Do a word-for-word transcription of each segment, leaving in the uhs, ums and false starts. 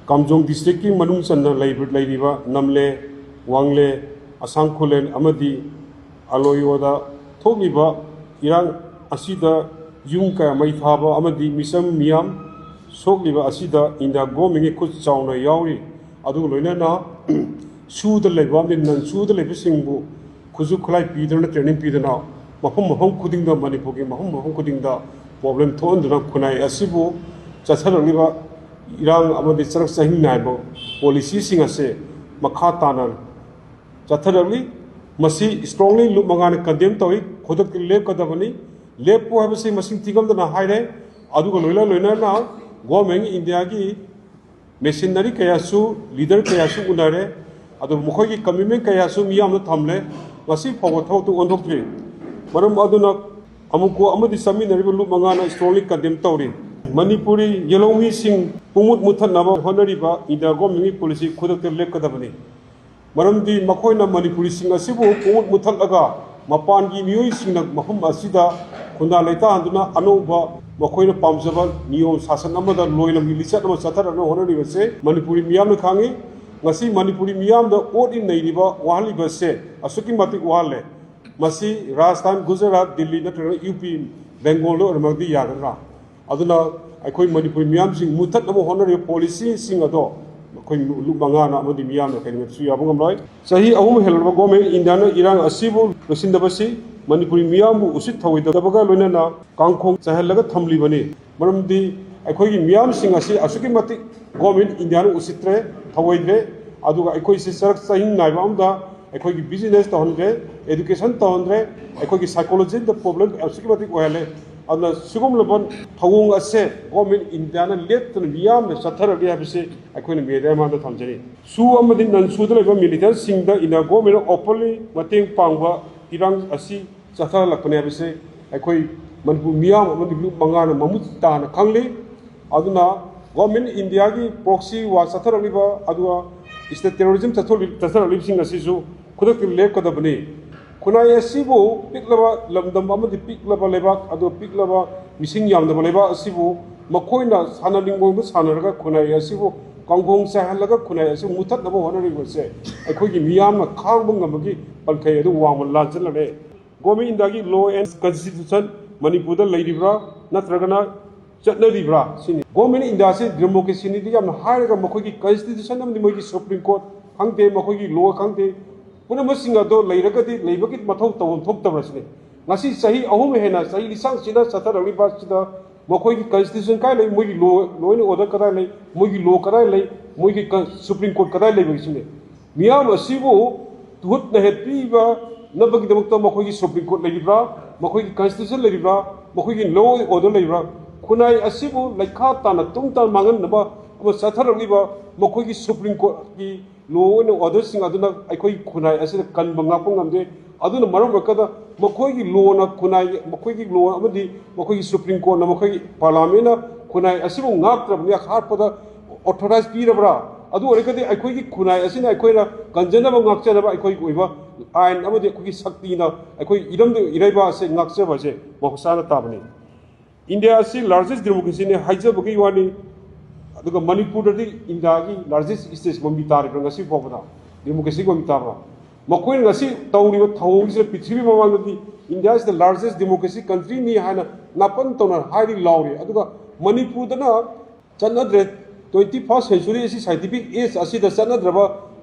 ꯀꯥꯝꯖꯣꯡ ꯗꯤꯁꯇ꯭ꯔꯤꯛꯀꯤ ꯃꯅꯨꯡ ꯆꯟꯅ ꯂꯩꯕ, ꯂꯩꯔꯤꯕ ꯅꯝꯂꯦ, ꯋꯥꯡꯂꯦ, ꯑꯁꯥꯡ ꯈꯨꯂꯦꯟ ꯑꯃꯗꯤ ꯑꯂꯣꯌꯣꯗ ꯊꯣꯛꯂꯤꯕ ꯏꯔꯥꯡ ꯑꯁꯤꯗ ꯌꯨꯝ ꯀꯌꯥ ꯃꯩ ꯊꯥꯕ ꯑꯃꯗꯤ ꯃꯤꯆꯝ ꯃꯤꯌꯥꯝ ꯁꯣꯛꯂꯤꯕ ꯑꯁꯤꯗ ꯏꯟꯗꯤꯌꯥ ꯒꯣꯔꯃꯦꯟꯒꯤ ꯈꯨꯠ ꯆꯥꯎꯅ ꯌꯥꯎꯔꯤ꯫ ꯑꯗꯨꯒ ꯂꯣꯏꯅꯅ ꯁꯨꯗ ꯂꯩꯕ ꯑꯃꯗꯤ ꯅꯟ ꯁꯨꯗ ꯂꯩꯕꯁꯤꯡꯕꯨ ꯈꯨꯠꯁꯨ ꯈꯨꯠꯂꯥꯏ ꯄꯤꯗꯨꯅ, ꯇ꯭ꯔꯦꯅꯤꯡ ꯄꯤꯗꯨꯅ ꯃꯐꯝ ꯃꯐꯝ ꯈꯨꯗꯤꯡꯗ, ꯃꯅꯤꯄꯨꯔꯒꯤ ꯃꯐꯝ ꯃꯐꯝ ꯈꯨꯗꯤꯡꯗ ꯄ꯭ꯔꯣꯕ꯭ꯂꯦꯝ ꯊꯣꯛꯍꯟꯗꯨꯅ ꯈꯨꯟꯅꯥꯏ ꯑꯁꯤꯕꯨ ꯆꯠꯊꯔꯛꯂꯤꯕ ꯏꯔꯥꯡ ꯑꯃꯗꯤ ꯆꯔꯛ ꯆꯍꯤꯡ ꯅꯥꯏꯕ ꯄꯣꯂꯤꯁꯤꯁꯤꯡ ꯑꯁꯦ ꯃꯈꯥ ꯇꯥꯅ ꯆꯠꯊꯔꯛꯂꯤ꯫ ꯃꯁꯤ strongly ꯂꯨꯞ ꯃꯉꯥꯅ ꯀꯟꯗꯦꯝ ꯇꯧꯏ꯫ ꯈꯨꯗꯛꯇ ꯂꯦꯞꯀꯗꯕꯅꯤ꯫ ꯂꯦꯞꯄꯨ ꯍꯥꯏꯕꯁꯤ ꯃꯁꯤꯡ ꯊꯤꯉꯝꯗꯅ ꯍꯥꯏꯔꯦ꯫ ꯑꯗꯨꯒ ꯂꯣꯏꯅ ꯂꯣꯏꯅꯅ ꯒꯣꯔꯃꯦꯟ ꯏꯟꯗꯤꯌꯥꯒꯤ ꯃꯦꯁꯤꯅꯔꯤ ꯀꯌꯥꯁꯨ, ꯂꯤꯗꯔ ꯀꯌꯥꯁꯨ ꯎꯅꯔꯦ꯫ ꯑꯗꯨ ꯃꯈꯣꯏꯒꯤ ꯀꯃꯤꯠꯃꯦꯟ ꯀꯌꯥꯁꯨ ꯃꯤꯌꯥꯝꯗ ꯊꯝꯂꯦ꯫ ꯉꯁꯤ ꯐꯥꯎꯕ ꯊꯕꯛꯇꯨ ꯑꯣꯟꯊꯣꯛꯇ꯭ꯔꯤ꯫ ꯃꯔꯝ ꯑꯗꯨꯅ ꯑꯃꯨꯛꯀꯣ ꯑꯃꯗꯤ ꯆꯠꯃꯤꯟꯅꯔꯤꯕ ꯂꯨꯞ ꯃꯉꯥꯅ strongly ꯀꯟꯗꯦꯝ ꯇꯧꯔꯤ꯫ ꯃꯅꯤꯄꯨꯔꯤ ꯌꯦꯜꯍꯧꯃꯤꯁꯤꯡ ꯄꯨꯡꯃꯨꯠ ꯃꯨꯠꯊꯠꯅꯕ ꯍꯣꯠꯅꯔꯤꯕ ꯏꯟꯗꯤꯌꯥ ꯒꯣꯔꯃꯦꯟꯒꯤ ꯄꯣꯂꯤꯁꯤ ꯈꯨꯗꯛꯇ ꯂꯦꯞꯀꯗꯕꯅꯤ꯫ ꯃꯔꯝꯗꯤ ꯃꯈꯣꯏꯅ ꯃꯅꯤꯄꯨꯔꯤꯁꯤꯡ ꯑꯁꯤꯕꯨ ꯄꯨꯡꯃꯨꯠ ꯃꯨꯠꯊꯠꯂꯒ ꯃꯄꯥꯟꯒꯤ ꯃꯤꯑꯣꯏꯁꯤꯡꯅ ꯃꯐꯝ ꯑꯁꯤꯗ ꯈꯨꯟꯗꯥ ꯂꯩꯇꯥꯍꯟꯗꯨꯅ ꯑꯅꯧꯕ ꯃꯈꯣꯏꯅ ꯄꯥꯝꯖꯕ ꯅꯤꯌꯣꯝ ꯁꯥꯁꯟ ꯑꯃꯗ ꯂꯣꯏꯂꯝꯒꯤ ꯂꯤꯆꯠ ꯑꯃ ꯆꯠꯊꯔꯛꯅꯕ ꯍꯣꯠꯅꯔꯤꯕꯁꯦ ꯃꯅꯤꯄꯨꯔꯤ ꯃꯤꯌꯥꯝꯅ ꯈꯪꯏ꯫ ꯉꯁꯤ ꯃꯅꯤꯄꯨꯔꯤ ꯃꯤꯌꯥꯝꯗ ꯑꯣꯠꯂꯤ ꯅꯩꯔꯤꯕ ꯋꯥꯍꯜꯂꯤꯕꯁꯦ ꯑꯁꯨꯛꯀꯤ ꯃꯇꯤꯛ ꯋꯥꯍꯜꯂꯦ꯫ ꯃꯁꯤ ꯔꯥꯖꯁꯊꯥꯟ, ꯒꯨꯖꯔꯥꯠ, ꯗꯤꯜꯂꯤ ꯅꯠꯇ꯭ꯔꯒ ꯌꯨ ꯄꯤ, ꯕꯦꯡꯒꯣꯜꯗ ꯑꯣꯏꯔꯝꯃꯒꯗꯤ ꯌꯥꯒꯗ꯭ꯔꯥ? ꯑꯗꯨꯅ ꯑꯩꯈꯣꯏ ꯃꯅꯤꯄꯨꯔꯤ ꯃꯤꯌꯥꯝꯁꯤꯡ ꯃꯨꯠꯊꯠꯅꯕ ꯍꯣꯠꯅꯔꯤꯕ ꯄꯣꯂꯤꯁꯤꯁꯤꯡ ꯑꯗꯣ ꯑꯩꯈꯣꯏ ꯂꯨꯞ ꯃꯉꯥꯅ ꯑꯃꯗꯤ ꯃꯤꯌꯥꯝꯅ ꯀꯔꯤꯃꯠꯇꯁꯨ ꯌꯥꯕ ꯉꯝꯂꯣꯏ꯫ ꯆꯍꯤ ꯑꯍꯨꯝ ꯍꯦꯜꯂꯕ ꯒꯣꯔꯃꯦꯟ ꯏꯟꯗꯤꯌꯥꯅ ꯏꯔꯥꯡ ꯑꯁꯤꯕꯨ ꯂꯣꯏꯁꯤꯟꯗꯕꯁꯤ ꯃꯅꯤꯄꯨꯔꯤ ꯃꯤꯌꯥꯝꯕꯨ ꯎꯁꯤꯠ ꯊꯧꯑꯣꯏꯗꯕꯒ ꯂꯣꯏꯅꯅ ꯀꯥꯡꯈꯣꯡ ꯆꯥꯏꯍꯜꯂꯒ ꯊꯝꯂꯤꯕꯅꯤ꯫ ꯃꯔꯝꯗꯤ ꯑꯩꯈꯣꯏꯒꯤ ꯃꯤꯌꯥꯝꯁꯤꯡ ꯑꯁꯤ ꯑꯁꯨꯛꯀꯤ ꯃꯇꯤꯛ ꯒꯣꯔꯃꯦꯟ ꯏꯟꯗꯤꯌꯥꯅ ꯎꯁꯤꯠꯇ꯭ꯔꯦ, ꯊꯧꯑꯣꯏꯗ꯭ꯔꯦ꯫ ꯑꯗꯨꯒ ꯑꯩꯈꯣꯏꯁꯤ ꯆꯔꯛ ꯆꯍꯤꯡ ꯅꯥꯏꯕ ꯑꯃꯗ ꯑꯩꯈꯣꯏꯒꯤ ꯕꯤꯖꯤꯅꯦꯁ ꯇꯧꯍꯟꯗ꯭ꯔꯦ, ꯑꯦꯗꯨꯀꯦꯁꯟ ꯇꯧꯍꯟꯗ꯭ꯔꯦ, ꯑꯩꯈꯣꯏꯒꯤ ꯁꯥꯏꯀꯣꯂꯣꯖꯤꯗ ꯄ꯭ꯔꯣꯕ꯭ꯂꯦꯝ ꯑꯁꯨꯛꯀꯤ ꯃꯇꯤꯛ ꯑꯣꯏꯍꯜꯂꯦ꯫ ꯑꯗꯨꯅ ꯁꯤꯒꯨꯝꯂꯕ ꯊꯧꯑꯣꯡ ꯑꯁꯦ ꯒꯣꯔꯃꯦꯟ ꯏꯟꯗꯤꯌꯥꯅ ꯂꯦꯞꯇꯅ ꯃꯤꯌꯥꯝꯅ ꯆꯠꯊꯔꯛꯂꯤ ꯍꯥꯏꯕꯁꯤ ꯑꯩꯈꯣꯏꯅ ꯃꯦꯗꯤꯌꯥ ꯃꯥꯡꯗ ꯊꯝꯖꯔꯤ꯫ ꯁꯨ ꯑꯃꯗꯤ ꯅꯟ ꯁꯨꯗ ꯂꯩꯕ ꯃꯤꯂꯤꯇꯦꯟꯁꯤꯡꯗ ꯏꯟꯗꯤꯌꯥ ꯒꯣꯔꯃꯦꯟꯅ ꯑꯣꯄꯟꯂꯤ ꯃꯇꯦꯡ ꯄꯥꯡꯕ ꯏꯔꯥꯡ ꯑꯁꯤ ꯆꯠꯊꯍꯜꯂꯛꯄꯅꯤ ꯍꯥꯏꯕꯁꯦ ꯑꯩꯈꯣꯏ ꯃꯅꯤꯄꯨꯔ ꯃꯤꯌꯥꯝ ꯑꯃꯗꯤ ꯂꯨꯞ ꯃꯉꯥꯅ ꯃꯃꯨꯠ ꯇꯥꯅ ꯈꯪꯂꯤ꯫ ꯑꯗꯨꯅ ꯒꯣꯔꯃꯦꯟ ꯏꯟꯗꯤꯌꯥꯒꯤ ꯄ꯭ꯔꯣꯛꯁꯤ ꯋꯥꯔ ꯆꯠꯊꯔꯛꯂꯤꯕ ꯑꯗꯨꯒ ꯁ꯭ꯇꯦꯠ ꯇꯦꯔꯣꯔꯤꯖꯝ ꯆꯠꯊꯔꯛꯂꯤꯕꯁꯤꯡ ꯑꯁꯤꯁꯨ ꯈꯨꯗꯛꯇ ꯂꯦꯞꯀꯗꯕꯅꯤ꯫ ꯈꯨꯟꯅꯥꯏ ꯑꯁꯤꯕꯨ ꯄꯤꯛꯂꯕ ꯂꯝꯗꯝ ꯑꯃꯗꯤ ꯄꯤꯛꯂꯕ ꯂꯩꯕꯥꯛ ꯑꯗꯨꯒ ꯄꯤꯛꯂꯕ ꯃꯤꯁꯤꯡ ꯌꯥꯝꯗꯕ ꯂꯩꯕꯥꯛ ꯑꯁꯤꯕꯨ ꯃꯈꯣꯏꯅ ꯁꯥꯟꯅꯅꯤꯡꯕ ꯃꯑꯣꯡꯗ ꯁꯥꯟꯅꯔꯒ ꯈꯨꯟꯅꯥꯏ ꯑꯁꯤꯕꯨ ꯀꯥꯡꯈꯣꯡ ꯆꯥꯏꯍꯜꯂꯒ ꯈꯨꯟꯅꯥꯏ ꯑꯁꯤ ꯃꯨꯊꯠꯅꯕ ꯍꯣꯠꯅꯔꯤꯕꯁꯦ ꯑꯩꯈꯣꯏꯒꯤ ꯃꯤꯌꯥꯝꯅ ꯈꯥꯡꯕ ꯉꯝꯕꯒꯤ ꯄꯟꯈꯩ ꯑꯗꯨ ꯋꯥꯡꯃ ꯂꯥꯟꯖꯜꯂꯔꯦ꯫ Government Indiaꯒꯤ law and constitution ꯃꯅꯤꯄꯨꯔꯗ ꯂꯩꯔꯤꯕ꯭ꯔꯥ ꯅꯠꯇ꯭ꯔꯒꯅ ꯆꯠꯅꯔꯤꯕ꯭ꯔꯥ ꯁꯤꯅꯤ꯫ Government Indiaꯁꯤ democracyꯅꯤꯗꯤ ꯌꯥꯝꯅ ꯍꯥꯏꯔꯒ ꯃꯈꯣꯏꯒꯤ constitution ꯑꯃꯗꯤ ꯃꯣꯏꯒꯤ Supreme Court ꯈꯪꯗꯦ, ꯃꯈꯣꯏꯒꯤ law ꯈꯪꯗꯦ, ꯄꯨꯝꯅꯃꯛꯁꯤꯡ ꯑꯗꯣ ꯂꯩꯔꯒꯗꯤ ꯂꯩꯕꯒꯤ ꯃꯊꯧ ꯇꯧꯐꯝ ꯊꯣꯛꯇꯕ꯭ꯔꯥ ꯁꯤꯅꯤ꯫ ꯉꯁꯤ ꯆꯍꯤ ꯑꯍꯨꯝ ꯍꯦꯟꯅ ꯆꯍꯤ ꯂꯤꯁꯥꯡ ꯁꯤꯗ ꯆꯠꯊꯔꯛꯂꯤꯕ ꯑꯁꯤꯗ ꯃꯈꯣꯏꯒꯤ constitution ꯀꯥꯏ ꯂꯩ, ꯃꯣꯏꯒꯤ law, law and order ꯀꯗꯥꯏ ꯂꯩ, ꯃꯣꯏꯒꯤ law ꯀꯗꯥꯏ ꯂꯩ, ꯃꯣꯏꯒꯤ ꯀ-, Supreme Court ꯀꯗꯥꯏ ꯂꯩꯕꯒꯦ ꯁꯤꯅꯤ꯫ ꯃꯤꯌꯥꯝ ꯑꯁꯤꯕꯨ ꯇꯨꯍꯠꯅ ꯍꯦꯠꯄꯤꯕ ꯅꯕꯒꯤꯗꯃꯛꯇ ꯃꯈꯣꯏꯒꯤ Supreme Court ꯂꯩꯔꯤꯕ꯭ꯔꯥ, ꯃꯈꯣꯏꯒꯤ constitution ꯂꯩꯔꯤꯕ꯭ꯔꯥ, ꯃꯈꯣꯏꯒꯤ law and order ꯂꯩꯕ꯭ꯔꯥ? ꯈꯨꯟꯅꯥꯏ ꯑꯁꯤꯕꯨ ꯂꯩꯈꯥ ꯇꯥꯅ ꯇꯨꯡ ꯇꯥꯅ ꯃꯥꯡꯍꯟꯅꯕ ꯑꯃ ꯆꯠꯊꯔꯛꯂꯤꯕ ꯃꯈꯣꯏꯒꯤ Supreme Courtꯀꯤ law and orderꯁꯤꯡ ꯑꯗꯨꯅ ꯑꯩꯈꯣꯏꯒꯤ ꯈꯨꯟꯅꯥꯏ ꯑꯁꯤꯗ ꯀꯟꯕ ꯉꯥꯛꯄ ꯉꯝꯗꯦ꯫ ꯑꯗꯨꯅ ꯃꯔꯝ ꯑꯣꯏꯔꯀꯗ ꯃꯈꯣꯏꯒꯤ lawꯅ ꯈꯨꯟꯅꯥꯏ, ꯃꯈꯣꯏꯒꯤ law ꯑꯃꯗꯤ ꯃꯈꯣꯏꯒꯤ Supreme Courtꯅ, ꯃꯈꯣꯏꯒꯤ Parliamentꯅ ꯈꯨꯟꯅꯥꯏ ꯑꯁꯤꯕꯨ ꯉꯥꯛꯇ꯭ꯔꯕꯅꯤ, ꯍꯥꯠꯄꯗ authorize ꯄꯤꯔꯕ꯭ꯔꯥ? ꯑꯗꯨ ꯑꯣꯏꯔꯒꯗꯤ ꯑꯩꯈꯣꯏꯒꯤ ꯈꯨꯟꯅꯥꯏ ꯑꯁꯤꯅ ꯑꯩꯈꯣꯏꯅ ꯀꯟꯖꯅꯕ, ꯉꯥꯛꯆꯅꯕ ꯑꯩꯈꯣꯏꯒꯤ ꯑꯣꯏꯕ ꯑꯥꯏꯟ ꯑꯃꯗꯤ ꯑꯩꯈꯣꯏꯒꯤ ꯁꯛꯇꯤꯅ ꯑꯩꯈꯣꯏ ꯏꯔꯝꯗ ꯏꯔꯩꯕꯥꯛ ꯑꯁꯤ ꯉꯥꯛꯆꯕ ꯑꯁꯤ ꯃꯍꯧꯁꯥꯅ ꯇꯥꯕꯅꯤ꯫ India ꯑꯁꯤ largest democracyꯅꯤ ꯍꯥꯏꯖꯕꯒꯤ ꯋꯥꯅꯤ, ꯑꯗꯨꯒ ꯃꯅꯤꯄꯨꯔꯗꯗꯤ Indiaꯒꯤ largest state ꯃꯃꯤ ꯇꯥꯔꯤꯕ꯭ꯔꯥ ꯉꯁꯤ ꯐꯥꯎꯕꯗ? Democracyꯒꯤ ꯃꯃꯤ ꯇꯥꯕ꯭ꯔꯥ? ꯃꯈꯣꯏꯅ ꯉꯁꯤ ꯇꯧꯔꯤꯕ ꯊꯧꯑꯣꯡꯁꯤꯗ ꯄ꯭ꯔꯤꯊꯤꯕꯤ ꯃꯃꯥꯡꯗꯗꯤ India is the largest democracy countryꯅꯤ ꯍꯥꯏꯅ ꯅꯥꯄꯟ ꯇꯧꯅ ꯍꯥꯏꯔꯤ ꯂꯥꯎꯔꯤ, ꯑꯗꯨꯒ ꯃꯅꯤꯄꯨꯔꯗꯅ ꯆꯠꯅꯗ꯭ꯔꯦ꯫ Twenty first century ꯑꯁꯤ scientific age ꯑꯁꯤꯗ ꯆꯠꯅꯗ꯭ꯔꯕ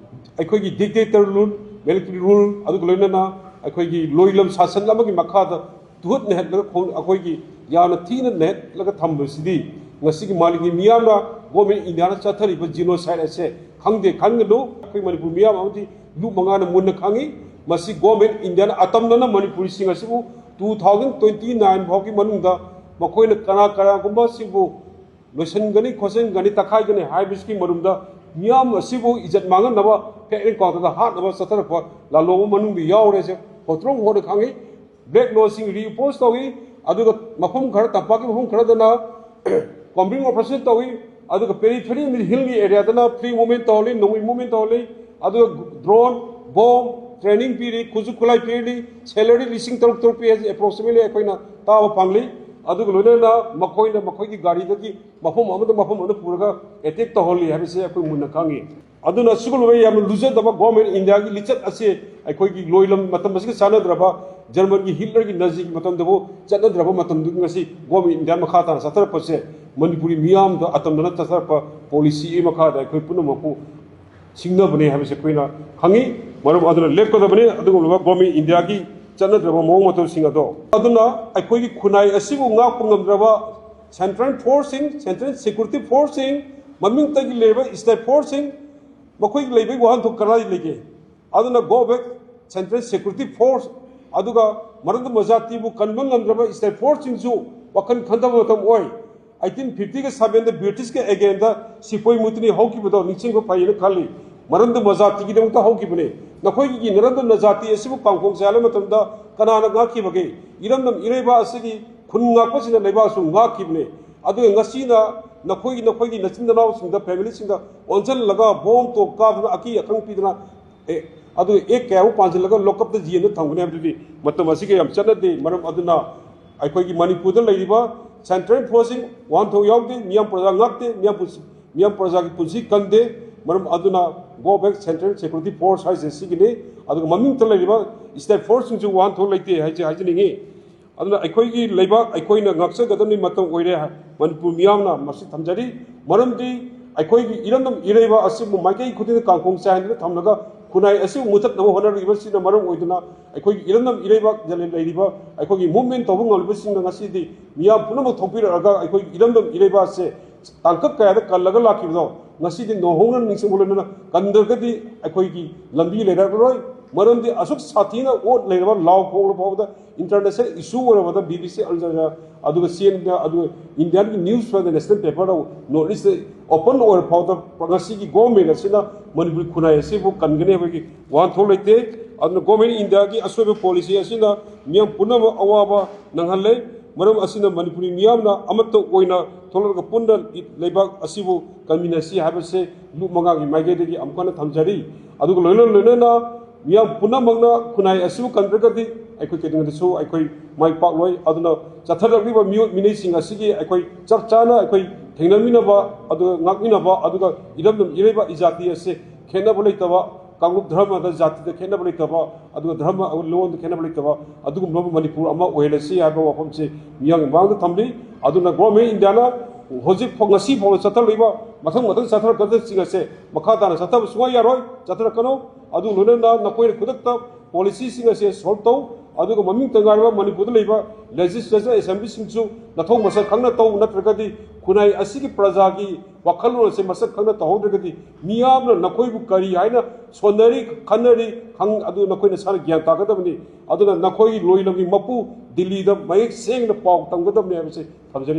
ꯑꯩꯈꯣꯏꯒꯤ dictator rule, military rule, ꯑꯗꯨꯒ ꯂꯣꯏꯅꯅ ꯑꯩꯈꯣꯏꯒꯤ ꯂꯣꯏꯂꯝ ꯁꯥꯁꯟ ꯑꯃꯒꯤ ꯃꯈꯥꯗ ꯇꯨꯍꯠ ꯅꯩꯍꯠꯂꯒ ꯈꯣꯡ-, ꯑꯩꯈꯣꯏꯒꯤ ꯌꯥꯝꯅ ꯊꯤꯅ ꯅꯩꯍꯠꯂꯒ ꯊꯝꯕꯁꯤꯗꯤ ꯉꯁꯤꯒꯤ ꯃꯥꯂꯦꯝꯒꯤ ꯃꯤꯌꯥꯝꯅ Government Indiaꯅ ꯆꯠꯊꯔꯤꯕ genocide ꯑꯁꯦ ꯈꯪꯗꯦ ꯈꯪꯒꯅꯨ꯫ ꯑꯩꯈꯣꯏ ꯃꯅꯤꯄꯨꯔ ꯃꯤꯌꯥꯝ ꯑꯃꯗꯤ ꯂꯨꯞ ꯃꯉꯥꯅ ꯃꯨꯟꯅ ꯈꯪꯉꯤ꯫ ꯃꯁꯤ Government Indiaꯅ ꯑꯇꯝꯅꯅ ꯃꯅꯤꯄꯨꯔꯤꯁꯤꯡ ꯑꯁꯤꯕꯨ two thousand twenty nine ꯐꯥꯎꯒꯤ ꯃꯅꯨꯡꯗ ꯃꯈꯣꯏꯅ ꯀꯅꯥ ꯀꯅꯥꯒꯨꯝꯕꯁꯤꯡꯕꯨ ꯂꯣꯏꯁꯤꯟꯒꯅꯤ, ꯈꯣꯠꯆꯤꯟꯒꯅꯤ, ꯇꯛꯈꯥꯏꯒꯅꯤ ꯍꯥꯏꯕꯁꯤꯒꯤ ꯃꯔꯨꯝꯗ ꯃꯤꯌꯥꯝ ꯑꯁꯤꯕꯨ ꯏꯖꯠ ꯃꯥꯡꯍꯟꯅꯕ, ꯐꯦꯛ ꯑꯦꯟ ꯀꯥꯎꯟꯇꯔꯗ ꯍꯥꯠꯅꯕ ꯆꯠꯊꯔꯛꯄ ꯂꯥꯂꯣꯡꯕ ꯃꯅꯨꯡꯗ ꯌꯥꯎꯔꯦꯁꯦ ꯍꯣꯇ꯭ꯔꯣꯡ ꯍꯣꯠꯅ ꯈꯪꯉꯤ꯫ Black lawꯁꯤꯡ reinforce ꯇꯧꯏ, ꯑꯗꯨꯒ ꯃꯐꯝ ꯈꯔ, ꯇꯝꯄꯥꯛꯀꯤ ꯃꯐꯝ ꯈꯔꯗꯅ combing operation ꯇꯧꯏ, ꯑꯗꯨꯒ periphery ꯑꯃꯗꯤ hillꯒꯤ areaꯗꯅ free movement ꯇꯧꯍꯜꯂꯤ, ꯅꯣꯡꯃꯩ movement ꯇꯧꯍꯜꯂꯤ, ꯑꯗꯨꯒ drone, bomb, training ꯄꯤꯔꯤ, ꯈꯨꯠꯁꯨ ꯈꯨꯠꯂꯥꯏ ꯄꯤꯔꯤ, salary ꯂꯤꯁꯤꯡ ꯇꯔꯨꯛ ꯇꯔꯨꯛ ꯄꯤ ꯍꯥꯏꯁꯤ approximately ꯑꯩꯈꯣꯏꯅ ꯇꯥꯕ ꯐꯪꯂꯤ꯫ ꯑꯗꯨꯒ ꯂꯣꯏꯅꯅ ꯃꯈꯣꯏꯅ ꯃꯈꯣꯏꯒꯤ ꯒꯥꯔꯤꯗꯒꯤ ꯃꯐꯝ ꯑꯃꯗ ꯃꯐꯝ ꯑꯃꯗ ꯄꯨꯔꯒ ꯑꯦꯇꯦꯛ ꯇꯧꯍꯜꯂꯤ ꯍꯥꯏꯕꯁꯦ ꯑꯩꯈꯣꯏ ꯃꯨꯟꯅ ꯈꯪꯉꯤ꯫ ꯑꯗꯨꯅ ꯁꯤꯒꯨꯝꯂꯕ ꯌꯥꯝꯅ ꯂꯨꯖꯗꯕ ꯒꯣꯔꯃꯦꯟ ꯏꯟꯗꯤꯌꯥꯒꯤ ꯂꯤꯆꯠ ꯑꯁꯤ ꯑꯩꯈꯣꯏꯒꯤ ꯂꯣꯏꯂꯝ ꯃꯇꯝ ꯑꯁꯤꯒ ꯆꯥꯟꯅꯗ꯭ꯔꯕ, ꯖꯔꯃꯟꯒꯤ ꯍꯤꯠꯂꯔꯒꯤ ꯅꯥꯖꯤꯒꯤ ꯃꯇꯝꯗꯕꯨ ꯆꯠꯅꯗ꯭ꯔꯕ ꯃꯇꯝꯗꯨꯒꯤ ꯉꯁꯤ ꯒꯣꯔꯃꯦꯟ ꯏꯟꯗꯤꯌꯥ ꯃꯈꯥ ꯇꯥꯅ ꯆꯠꯊꯔꯛꯄꯁꯦ ꯃꯅꯤꯄꯨꯔꯤ ꯃꯤꯌꯥꯝꯗ ꯑꯇꯝꯅꯅ ꯆꯠꯊꯔꯛꯄ ꯄꯣꯂꯤꯁꯤꯒꯤ ꯃꯈꯥꯗ ꯑꯩꯈꯣꯏ ꯄꯨꯝꯅꯃꯛꯄꯨ ꯁꯤꯡꯅꯕꯅꯤ ꯍꯥꯏꯕꯁꯤ ꯑꯩꯈꯣꯏꯅ ꯈꯪꯉꯤ꯫ ꯃꯔꯝ ꯑꯗꯨꯅ ꯂꯦꯞꯀꯗꯕꯅꯤ ꯑꯗꯨꯒꯨꯝꯂꯕ ꯒꯣꯔꯃꯦꯟ ꯏꯟꯗꯤꯌꯥꯒꯤ ꯆꯠꯅꯗ꯭ꯔꯕ ꯃꯑꯣꯡ ꯃꯇꯧꯁꯤꯡ ꯑꯗꯣ꯫ ꯑꯗꯨꯅ ꯑꯩꯈꯣꯏꯒꯤ ꯈꯨꯟꯅꯥꯏ ꯑꯁꯤꯕꯨ ꯉꯥꯛꯄ ꯉꯝꯗ꯭ꯔꯕ ꯁꯦꯟꯇ꯭ꯔꯦꯜ ꯐꯣꯔꯁꯁꯤꯡ, ꯁꯦꯟꯇ꯭ꯔꯦꯜ ꯁꯦꯀ꯭ꯌꯨꯔꯤꯇꯤ ꯐꯣꯔꯁꯁꯤꯡ, ꯃꯃꯤꯡꯇꯒꯤ ꯂꯩꯔꯕ ꯁ꯭ꯇꯦꯠ ꯐꯣꯔꯁꯁꯤꯡ, ꯃꯈꯣꯏꯒꯤ ꯂꯩꯕꯒꯤ ꯋꯥꯍꯟꯊꯣꯛ ꯀꯗꯥꯏ ꯂꯩꯒꯦ? ꯑꯗꯨꯅ GO bag central security force, ꯑꯗꯨꯒ ꯃꯔꯝꯗꯝ ꯃꯖꯥꯇꯤꯕꯨ ꯀꯟꯕ ꯉꯝꯗ꯭ꯔꯕ ꯁ꯭ꯇꯦꯠ ꯐꯣꯔꯁꯁꯤꯡꯁꯨ ꯋꯥꯈꯜ ꯈꯟꯊꯕ ꯃꯇꯝ ꯑꯣꯏ꯫ ꯑꯩꯠꯇꯤꯟ ꯐꯤꯐꯇꯤꯒ ꯁꯚꯦꯟꯗ ꯕ꯭ꯔꯤꯇꯤꯁꯀꯤ ꯑꯦꯒꯦꯟꯗ ꯁꯤꯄꯣꯏ ꯃꯨꯇꯤꯅꯤ ꯍꯧꯈꯤꯕꯗꯣ ꯅꯤꯡꯁꯤꯡꯕ ꯐꯩꯌꯦꯅ ꯈꯜꯂꯤ꯫ ꯃꯔꯝꯗꯝ ꯃꯖꯥꯇꯤꯒꯤꯗꯃꯛꯇ ꯍꯧꯈꯤꯕꯅꯤ꯫ ꯅꯈꯣꯏꯒꯤ ꯅꯔꯟꯗꯝ ꯅꯖꯥꯇꯤ ꯑꯁꯤꯕꯨ ꯀꯥꯡꯈꯣꯡ ꯆꯥꯏꯍꯜꯂꯕ ꯃꯇꯝꯗ ꯀꯅꯥꯅ ꯉꯥꯛꯈꯤꯕꯒꯦ? ꯏꯔꯝꯗꯝ ꯏꯔꯩꯕꯥꯛ ꯑꯁꯤꯒꯤ ꯈꯨꯟ ꯉꯥꯛꯄꯁꯤꯡꯅ ꯂꯩꯕꯥꯛꯁꯨ ꯉꯥꯛꯈꯤꯕꯅꯤ꯫ ꯑꯗꯨꯒ ꯉꯁꯤꯅ ꯅꯈꯣꯏꯒꯤ, ꯅꯈꯣꯏꯒꯤ ꯅꯆꯤꯟ ꯅꯅꯥꯎꯁꯤꯡꯗ, ꯐꯦꯃꯤꯂꯤꯁꯤꯡꯗ ꯑꯣꯟꯁꯤꯜꯂꯒ ꯕꯣꯝ ꯇꯣꯞ ꯀꯥꯞꯇꯨꯅ, ꯑꯀꯤ ꯑꯈꯪ ꯄꯤꯗꯨꯅ, ꯑꯦ, ꯑꯗꯨꯒ ꯑꯦꯛ ꯀꯌꯥꯕꯨ ꯄꯥꯟꯁꯤꯜꯂꯒ ꯂꯣꯀꯞꯇ ꯖꯦꯜꯗ ꯊꯝꯒꯅꯤ ꯍꯥꯏꯕꯗꯨꯗꯤ ꯃꯇꯝ ꯑꯁꯤꯒ ꯌꯥꯝ ꯆꯠꯅꯗꯦ꯫ ꯃꯔꯝ ꯑꯗꯨꯅ ꯑꯩꯈꯣꯏꯒꯤ ꯃꯅꯤꯄꯨꯔꯗ ꯂꯩꯔꯤꯕ ꯁꯦꯟꯇ꯭ꯔꯦꯜ ꯐꯣꯔꯁꯁꯤꯡ ꯋꯥꯍꯟꯊꯣꯛ ꯌꯥꯎꯗꯦ, ꯃꯤꯌꯥꯝ ꯄ꯭ꯔꯖꯥ ꯉꯥꯛꯇꯦ, ꯃꯤꯌꯥꯝ ꯄꯨꯟꯁꯤ, ꯃꯤꯌꯥꯝ ꯄ꯭ꯔꯖꯥꯒꯤ ꯄꯨꯟꯁꯤ ꯀꯟꯗꯦ꯫ ꯃꯔꯝ ꯑꯗꯨꯅ GO bag central security force ꯍꯥꯏꯁꯦ ꯁꯤꯒꯤꯅꯤ꯫ ꯑꯗꯨꯒ ꯃꯃꯤꯡꯇ ꯂꯩꯔꯤꯕ ꯁ꯭ꯇꯦꯠ ꯐꯣꯔꯁꯁꯤꯡꯁꯨ ꯋꯥꯍꯟꯊꯣꯛ ꯂꯩꯇꯦ ꯍꯥꯏꯁꯦ ꯍꯥꯏꯖꯅꯤꯡꯉꯤ꯫ ꯑꯗꯨꯅ ꯑꯩꯈꯣꯏꯒꯤ ꯂꯩꯕꯥꯛ ꯑꯩꯈꯣꯏꯅ ꯉꯥꯛꯆꯒꯗꯕꯅꯤ ꯃꯇꯝ ꯑꯣꯏꯔꯦ꯫ ꯃꯅꯤꯄꯨꯔ ꯃꯤꯌꯥꯝꯅ ꯃꯁꯤ ꯊꯝꯖꯔꯤ꯫ ꯃꯔꯝꯗꯤ ꯑꯩꯈꯣꯏꯒꯤ ꯏꯔꯝꯗꯝ ꯏꯔꯩꯕꯥꯛ ꯑꯁꯤꯕꯨ ꯃꯥꯏꯀꯩ ꯈꯨꯗꯤꯡꯗ ꯀꯥꯡꯈꯣꯡ ꯆꯥꯏꯍꯟꯗꯨꯅ ꯊꯝꯂꯒ ꯈꯨꯟꯅꯥꯏ ꯑꯁꯤꯕꯨ ꯃꯨꯊꯠꯅꯕ ꯍꯣꯠꯅꯔꯤꯕꯁꯤꯅ ꯃꯔꯝ ꯑꯣꯏꯗꯨꯅ ꯑꯩꯈꯣꯏꯒꯤ ꯏꯔꯝꯗꯝ ꯏꯔꯩꯕꯥꯛꯇ ꯂꯩꯔꯤꯕ ꯑꯩꯈꯣꯏꯒꯤ ꯃꯨꯞꯃꯦꯟ ꯇꯧꯕ ꯉꯝꯂꯤꯕꯁꯤꯡꯅ ꯉꯁꯤꯗꯤ ꯃꯤꯌꯥꯝ ꯄꯨꯝꯅꯃꯛ ꯊꯣꯛꯄꯤꯔꯛꯑꯒ ꯑꯩꯈꯣꯏꯒꯤ ꯏꯔꯝꯗꯝ ꯏꯔꯩꯕꯥꯛ ꯑꯁꯦ ꯇꯥꯡꯀꯛ ꯀꯌꯥꯗ ꯀꯜꯂꯒ ꯂꯥꯛꯈꯤꯕꯗꯣ ꯉꯁꯤꯗꯤ ꯅꯧꯍꯧꯅꯅ ꯅꯤꯡꯁꯤꯡꯕ ꯂꯣꯏꯅꯅ ꯀꯟꯗ꯭ꯔꯒꯗꯤ ꯑꯩꯈꯣꯏꯒꯤ ꯂꯝꯕꯤ ꯂꯩꯔꯛꯂꯔꯣꯏ꯫ ꯃꯔꯝꯗꯤ ꯑꯁꯨꯛ ꯁꯥꯊꯤꯅ ꯑꯣꯠ ꯂꯩꯔꯕ, ꯂꯥꯎ ꯈꯣꯡꯂꯕ ꯐꯥꯎꯕꯗ ꯏꯟꯇꯔꯅꯦꯁꯅꯦꯜ ꯏꯁꯨ ꯑꯣꯏꯔꯕꯗ ꯕꯤ ꯕꯤ ꯁꯤ ꯑꯜ ꯖꯖꯤꯔꯥ, ꯑꯗꯨꯒ ꯁꯤ ꯑꯦꯟ ꯑꯦꯟ, ꯑꯗꯨꯒ ꯏꯟꯗꯤꯌꯥꯒꯤ ꯅ꯭ꯌꯨꯁ ꯄꯦꯄꯔ, ꯅꯦꯁꯅꯦꯜ ꯄꯦꯄꯔꯗ ꯅꯣꯔꯠ ꯏꯁꯇ ꯑꯣꯄꯟ ꯑꯣꯏꯔ ꯐꯥꯎꯗ ꯉꯁꯤꯒꯤ ꯒꯣꯔꯃꯦꯟ ꯑꯁꯤꯅ ꯃꯅꯤꯄꯨꯔꯤ ꯈꯨꯟꯅꯥꯏ ꯑꯁꯤꯕꯨ ꯀꯟꯒꯅꯤ ꯍꯥꯏꯕꯒꯤ ꯋꯥꯍꯟꯊꯣꯛ ꯂꯩꯇꯦ꯫ ꯑꯗꯨꯅ ꯒꯣꯔꯃꯦꯟ ꯏꯟꯗꯤꯌꯥꯒꯤ ꯑꯁꯣꯏꯕ ꯄꯣꯂꯤꯁꯤ ꯑꯁꯤꯅ ꯃꯤꯌꯥꯝ ꯄꯨꯝꯅꯃꯛ ꯑꯋꯥꯕ ꯅꯪꯍꯜꯂꯦ꯫ ꯃꯔꯝ ꯑꯁꯤꯅ ꯃꯅꯤꯄꯨꯔꯤ ꯃꯤꯌꯥꯝꯅ ꯑꯃꯠꯇ ꯑꯣꯏꯅ ꯊꯣꯛꯂꯛꯂꯒ ꯄꯨꯟꯅ ꯂꯩꯕꯥꯛ ꯑꯁꯤꯕꯨ ꯀꯟꯃꯤꯟꯅꯁꯤ ꯍꯥꯏꯕꯁꯦ ꯂꯨꯞ ꯃꯉꯥꯒꯤ ꯃꯥꯏꯀꯩꯗꯒꯤ ꯑꯃꯨꯛ ꯍꯟꯅ ꯊꯝꯖꯔꯤ꯫ ꯑꯗꯨꯒ ꯂꯣꯏꯅ ꯂꯣꯏꯅꯅ ꯃꯤꯌꯥꯝ ꯄꯨꯝꯅꯃꯛꯅ ꯈꯨꯟꯅꯥꯏ ꯑꯁꯤꯕꯨ ꯀꯟꯗ꯭ꯔꯒꯗꯤ ꯑꯩꯈꯣꯏ ꯀꯩꯗꯧꯉꯩꯗꯁꯨ ꯑꯩꯈꯣꯏ ꯃꯥꯏ ꯄꯥꯛꯂꯣꯏ꯫ ꯑꯗꯨꯅ ꯆꯠꯊꯔꯛꯂꯤꯕ ꯃꯤꯑꯣꯏ ꯃꯤꯅꯩꯁꯤꯡ ꯑꯁꯤꯒꯤ ꯑꯩꯈꯣꯏ ꯆꯞ ꯆꯥꯅ ꯑꯩꯈꯣꯏ ꯊꯦꯡꯅꯃꯤꯟꯅꯕ, ꯑꯗꯨꯒ ꯉꯥꯛꯃꯤꯟꯅꯕ, ꯑꯗꯨꯒ ꯏꯔꯝꯗꯝ ꯏꯔꯩꯕ ꯏꯖꯥꯇꯤ ꯑꯁꯤ ꯈꯦꯠꯅꯕ ꯂꯩꯇꯕ, ꯀꯥꯡꯂꯨꯞ ꯙꯔꯃꯗ ꯖꯥꯇꯤꯗ ꯈꯦꯠꯅꯕ ꯂꯩꯇꯕ, ꯑꯗꯨꯒ ꯙꯔꯃ ꯂꯣꯟꯗ ꯈꯦꯠꯅꯕ ꯂꯩꯇꯕ, ꯑꯗꯨꯒꯨꯝꯂꯕ ꯃꯅꯤꯄꯨꯔ ꯑꯃ ꯑꯣꯏꯍꯜꯂꯁꯤ ꯍꯥꯏꯕ ꯋꯥꯐꯝꯁꯤ ꯃꯤꯌꯥꯝꯒꯤ ꯃꯃꯥꯡꯗ ꯊꯝꯂꯤ꯫ ꯑꯗꯨꯅ ꯒꯣꯔꯃꯦꯟ ꯏꯟꯗꯤꯌꯥꯅ ꯍꯧꯖꯤꯛ ꯐꯥꯎ, ꯉꯁꯤ ꯐꯥꯎꯕ ꯆꯠꯊꯔꯛꯂꯤꯕ, ꯃꯊꯪ ꯃꯊꯪ ꯆꯠꯊꯔꯛꯀꯗꯕꯁꯤꯡ ꯑꯁꯦ ꯃꯈꯥ ꯇꯥꯅ ꯆꯠꯊꯕ ꯁꯨꯡꯌꯥ ꯌꯥꯔꯣꯏ, ꯆꯠꯊꯔꯛꯀꯅꯨ꯫ ꯑꯗꯨ ꯂꯣꯏꯅꯅ ꯅꯈꯣꯏꯅ ꯈꯨꯗꯛꯇ ꯄꯣꯂꯤꯁꯤꯁꯤꯡ ꯑꯁꯦ ꯁꯣꯜꯕ ꯇꯧ, ꯑꯗꯨꯒ ꯃꯃꯤꯡꯇ ꯉꯥꯏꯔꯕ ꯃꯅꯤꯄꯨꯔꯗ ꯂꯩꯕ ꯂꯦꯖꯤꯁꯂꯦꯆꯔ ꯑꯦꯁꯦꯝꯕ꯭ꯂꯤꯁꯤꯡꯁꯨ ꯅꯊꯧ ꯃꯁꯛ ꯈꯪꯅ ꯇꯧ, ꯅꯠꯇ꯭ꯔꯒꯗꯤ ꯈꯨꯟꯅꯥꯏ ꯑꯁꯤꯒꯤ ꯄ꯭ꯔꯖꯥꯒꯤ ꯋꯥꯈꯜꯂꯣꯟ ꯑꯁꯦ ꯃꯁꯛ ꯈꯪꯅ ꯇꯧꯍꯧꯗ꯭ꯔꯒꯗꯤ ꯃꯤꯌꯥꯝꯅ ꯅꯈꯣꯏꯕꯨ ꯀꯔꯤ ꯍꯥꯏꯅ ꯁꯣꯟꯅꯔꯤ, ꯈꯟꯅꯔꯤ, ꯈꯪ-, ꯑꯗꯨ ꯅꯈꯣꯏ ꯅꯁꯥꯅ ꯒ꯭ꯌꯥꯟ ꯇꯥꯒꯗꯕꯅꯤ꯫ ꯑꯗꯨꯅ ꯅꯈꯣꯏꯒꯤ ꯂꯣꯏꯂꯝꯒꯤ ꯃꯄꯨ ꯗꯤꯜꯂꯤꯗ ꯃꯌꯦꯛ ꯁꯦꯡꯅ ꯄꯥꯎ ꯇꯝꯒꯗꯕꯅꯤ ꯍꯥꯏꯕꯁꯤ ꯊꯝꯖꯔꯤ꯫